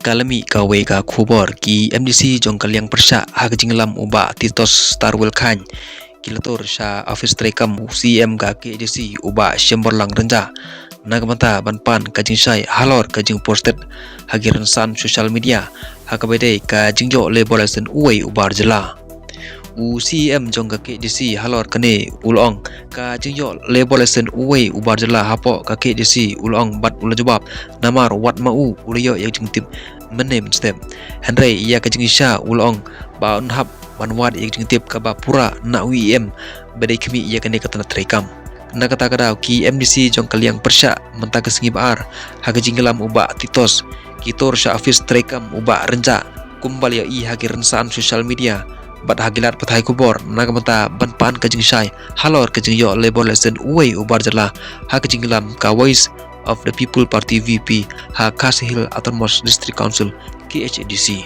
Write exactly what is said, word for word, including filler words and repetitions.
Ka la mih kawei ka khubor, ki M D C jong ka liang pyrshah ha ka jingïalam u Bah Titos Starwell Chyne ki la tur sha office treikam u C E M ka K H A D C u Bah Shemborlang Rynjah na ka bynta ban pan ka jingshai halor ka jingpost ha ki rynsan social media ha kaba ïadei ka jingïoh labour license uwei u bar jylla. U C E M jong ka K H A D C halor kane u la ong, ka jingïoh labour license uwei u bar jylla hapoh ka K H A D C, u la ong bad u la jubab namar wat ma u u la ïoh ïa ka jingtip mynne mynstep. Hynrei ïa ka jingshisha u la ong ba un hap ban wad ïa ka jingtip kaba pura na u E M ba dei khmih ïa kane ka tnat treikam. Na kata ka daw ki M D C jong ka liang pyrshah mynta ka sngi Ba-ar ha ka jingïalam u Bah Titos ki tur sha office treikam u Bah Rynjah kumba la ïohi ha ki rynsan social media bad ha ki lad pathai khubor na ka bynta ban pan ka jingshai halor ka jingïoh labour license uwei u bar jylla ha ka jingïalam ka Voice of the People Party V P ha Khasi Hills Autonomous District Council K H A D C.